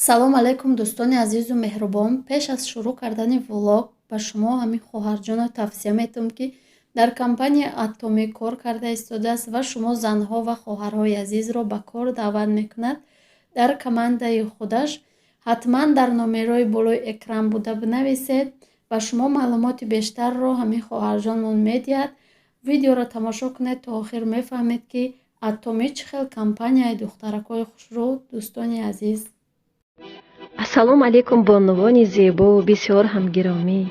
Салом алайкум, дӯстони азизу меҳрубон. Пеш аз шурӯъ кардани влог ба шумо ҳамин хоҳарҷонро тавсия метавам, ки дар компанияи Атомӣ кор карда истодааст ва шумо занҳо ва хоҳарҳои азизро ба кор даъват мекунад дар командаи худаш. Ҳатман дар номерои болои экран буда бинависед ва шумо маълумоти бештарро ҳамин хоҳарҷонмон медиҳад. Видеоро тамошо кунед то охир, мефаҳмед, ки Атомӣ чӣ хел компанияи, духтаракҳои хушрӯ, дӯстони азиз. Ассалому алайкум, бонувони зебову бисёр ҳам гиромӣ.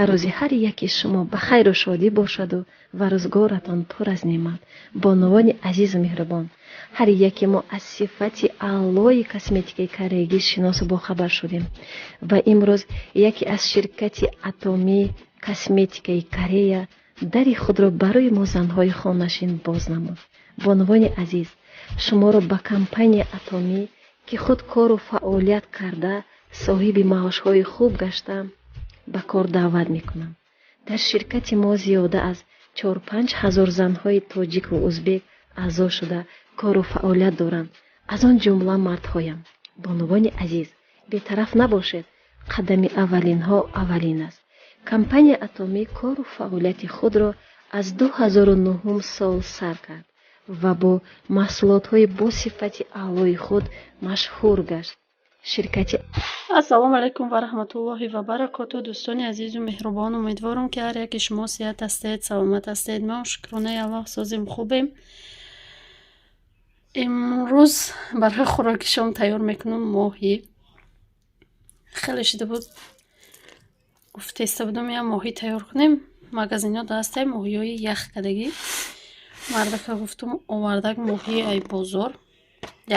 Рӯзи ҳар яки шумо ба хайру шодӣ бошаду ва рӯзгоратон пур аз неъмат. Бонувони азизу меҳрубон, ҳар яке мо аз сифати аълои косметикаи кореягӣ шиносу бохабар шудем ва имрӯз яке аз ширкати Атомӣ косметикаи Корея дари худро барои мо, занҳои хонашин, боз намуд. Бонувони азиз, шуморо ба компания Атомӣ, ки худ кору фаъолият карда, соҳиби маошҳои хуб гашта, ба кор даъват мекунам. Дар ширкати мо зиёда аз 4-5 ҳазор занҳои тоҷику узбек аъзо шуда, кору фаъолият доранд, аз он ҷумла мардҳоям. Бонувони азиз, бетараф набошед, қадами аввалинҳо аввалин аст. Компания Атомӣ кору фаъолияти худро аз 2009-ум сол сар кард ва бо маҳсулотҳои бо сифати аълои худ машҳур гашт. Ширкати Ассалому алайкум ва раҳматуллоҳи ва баракоту, дӯстони азизу меҳрубон. Умедворам, ки ҳар яки шумо сиҳат ҳастед, саломат ҳастед. Мо, шукронаи Аллоҳ, созем, хубем. Имрӯз барои хӯроки шом тайёр мекунам моҳӣ. Хеле шида буд, гуфтеста будам, я моҳӣ тайёр кунем. Магазинҳо даҳастаи моҳиҳои ях кардагӣ. Мардака гуфтум, овардак моҳии ай бозор,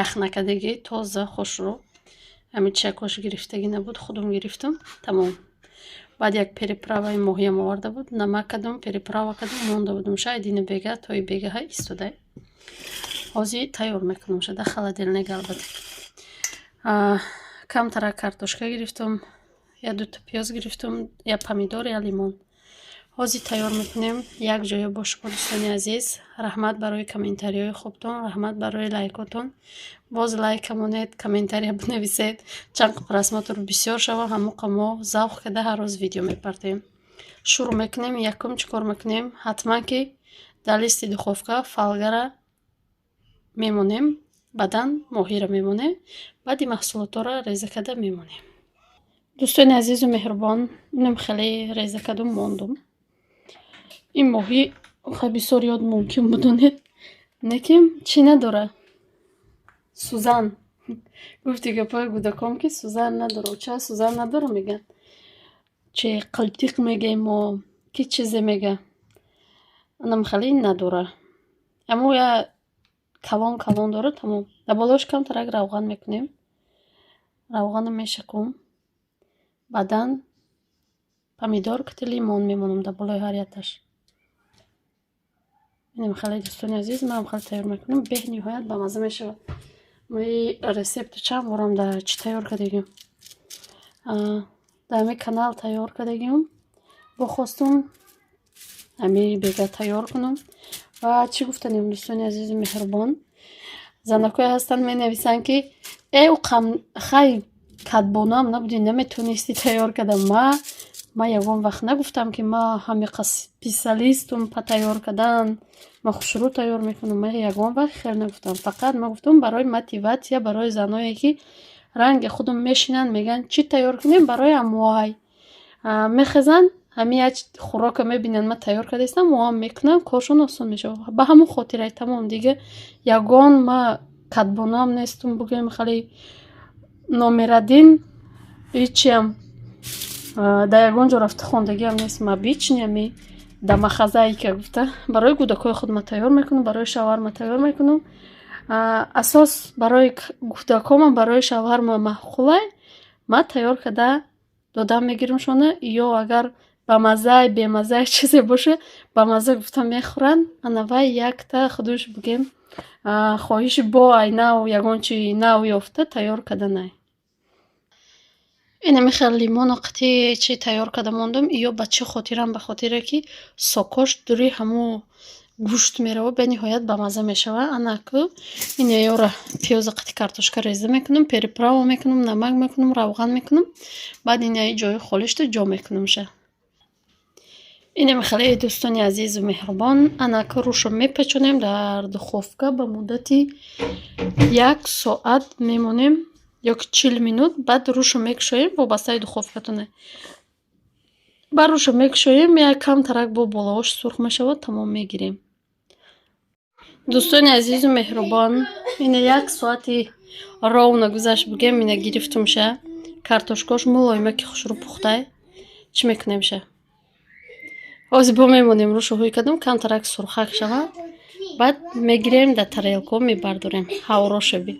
ях накардагӣ, тоза, хушрӯ. Ҳамин чакош гирифтагӣ набуд, худум гирифтум, тамом. Баъд як переправаи моҳиам оварда буд, намак кардум, переправа кардум, монда будум. Шайд ина бега тои бегаҳа истодай. Ҳозир тайёр мекунам шада холодильник. Албатта, камтарак картошка гирифтум, я дута пиёз гирифтум, я помидор, я лимон. Ҳозир тайёр мекунем як ҷоя бо шумо. Дӯстони азиз, раҳмат барои комментариҳои хубтон, раҳмат барои лайкотон. Боз лайка монед, комментария бинависед. Чанд просмотр бисёр шава, ҳамоқа мо завқ карда ҳар рӯз видео мепартем. Шурӯъ мекунем. Якум чӣ кор мекунем? Ҳатман ки дар листи духовка фольгара мемонем, баъдан моҳиро мемонем, баъди маҳсулотҳоро реза карда мемонем. Дӯстони азизу меҳрубон, инам хеле реза кардум, мондум. Ин моҳӣ хай бисёр ёд мумкин будонед, лекин чӣ надора, сӯзан. Гуфти гапҳои кӯдакон, ки сӯзан надора. Ча сӯзан надора мегӯянд, чи қилтиқ мегӯем мо, ки чизе мега, анам хеле надора, аммо я калон калон дора, тамом. Дар болош камтарак равған мекунем, равғана мешакум, баъдан помидор кати лимон мемонам дар болои ҳар якташ. Инам хеле, дӯстони азиз, манам хеле тайёр мекунам, бениҳоят бамазза мешавад. Мо рецепту чанд борам дар чӣ тайёр кардагим, дар ҳамин канал тайёр кардагим. Бохостум ҳами бега тайёр кунам. Ва чӣ гуфтанем, дӯстони азизу меҳрубон, занакое ҳастанд, менависанд, ки э, хай, кадбонаам набудӣ, наметонистӣ тайёр карда. Ма ягон вақт нагуфтам, ки ма ҳамиқа специалистум па тайёр кардан, ма хушрӯ тайёр мекунам. Ма ягон вақт хел нагуфтам. Фақат ма гуфтам барои мотивация, барои заное, ки ранги худум мешинанд, мегӯянд, чӣ тайёр кунем барои амвай. Мехезанд, ҳамин як хӯрока мебинанд, ма тайёр кардаистам, моам мекунам, коршон осон мешавад. Ба ҳамон хотирай, тамом. Дига ягон ма кадбонаам нестум, бугӯем, хеле номер один, ҳичиам дар ягон ҷо рафта хондагиам нест. Ма обычный ами домохозяйка гуфта, барои кӯдакҳои худ ма тайёр мекунам, барои шавҳарма тайёр мекунам. Асос барои кӯдакҳомам, барои шавҳарма маъқулай, ма тайёр карда додам, мегиримшона. Ё агар бамаззай, бемаззай чизе боша, бамазза гуфта мехӯранд. Ана вай якта худуш, бугем, хоҳиши бо ай нав ягон чи нав ёфта тайёр карданай. Инами хел лимону қити чи тайёр карда мондум. Ё ба чӣ хотирам? Ба хотире ки сокош дури ҳамун Гӯшт мерава, бениҳоят бамазза мешава. Анаку инаёра пиёза қати картошка реза мекунам, приправа мекунам, намак мекунам, равған мекунам, баъд инаи ҷои холишта ҷо мекунамша. Инам хеле, дӯстони азизу меҳрубон, анаку рӯшо мепечонем дар духовка, ба муддати як соат мемонем ё ки 40 минут. Баъд рӯшо мекушоем, вобастаи духовкатоне. Баъд рӯшо мекушоем, як камтарак бо болоош сурх мешавад, тамом, мегирем. Дӯстони азизу меҳрубон, ина як соати ровно гузашт бигем, ина гирифтумша. Картошкош мулоима ки хушрӯ пухтай. Чӣ мекунемша? Ҳозир бо мемонем, рӯшо ҳӯй кардам, камтарак сурхак шава, баъд мегирем, дар тарелко мебардорем. Ҳавро шаби.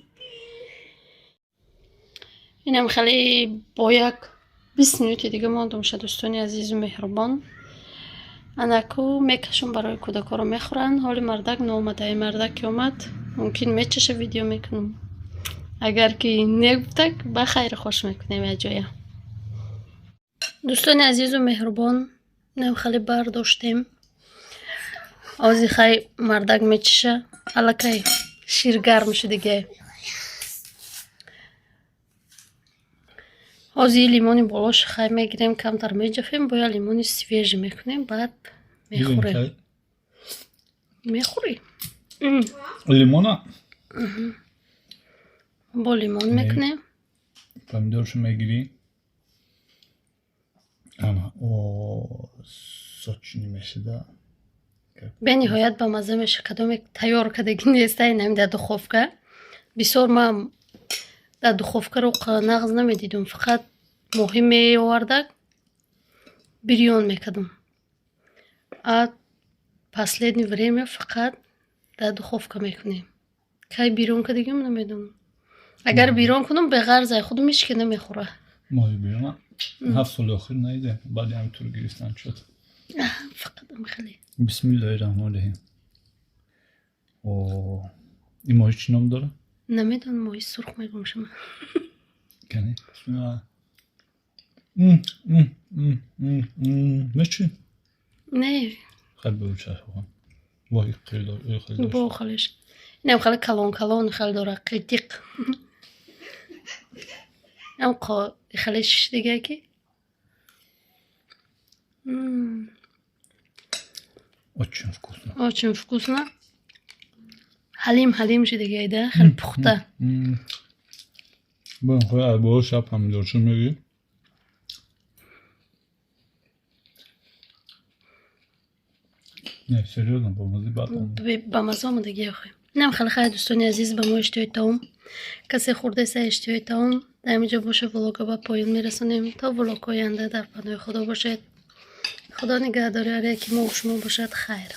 Инам хеле бо як 20 минути дига мондумша, дӯстони азизу меҳрубон. Анаку мекашам барои кӯдакҳоро, мехӯранд. Ҳоли мардак наомада. Мардак ки омад, мумкин мечаша, видео мекунам. Агар ки негуфтак, ба хайру хош мекунем якҷоя. Дӯстони азизу меҳрубон, инам хеле бардоштем. Ҳозир хай мардак мечиша, аллакай шир гарм шудиге. Ҳозир лимони болош хай мегирем, камтар меҷафем, боя лимони свежий мекунем, баъд мехӯрем. Мехӯрӣ? Лимона? Бо лимон мекунем. Помидоршо мегирӣ. Ана, о, сочный мешуда. Бениҳоят бамазза меша. Кадоме тайёр кардагӣ неста, инами дар духовка. Бисёр ман дар духовкаро нағз намедидум, фақат моҳӣ меовардак, бирён мекардам. А последнее время фақат дар духовка мекунем. Кай бирён кардагиам, намедонам. Агар бирён кунам, беғарз ай худам ҳеч ки намехӯра. Моҳи бирёна 7 соли охир наидем, баъди ҳами тур гирифтан шуд. Фақат хеле. Бисмиллоҳи раҳмони раҳим. О, ин моҳи чӣ ном дорад? Намедонам, моҳи сурх мегӯм шума. Кани, бисмилла. Мечи? Не. Хеле бучашхон. Воҳи, хеле хеле. Бо халеш. Инам хеле калон калон хеле дора, қитиқ. Ам хеле шишдига ки. Очень вкусно. Очень вкусно. Ҳалим ҳалим шудига, да, хеле пухта. Бо бо шаб помидорчо мегирӣ. Не, серьёзно, бамазза бад омад. Бамазза омадагӣ охи. Инам хеле хайр, дӯстони азиз, ба мо иштиҳои таом. Касе хӯрдеса, иштиҳои таом. Дар ҳамин ҷо боша, влога ба поён мерасонем. То влогҳои оянда дар паноҳи Худо бошед. Худо нигаҳдори ҳар яки мо шумо бошад. Хайр.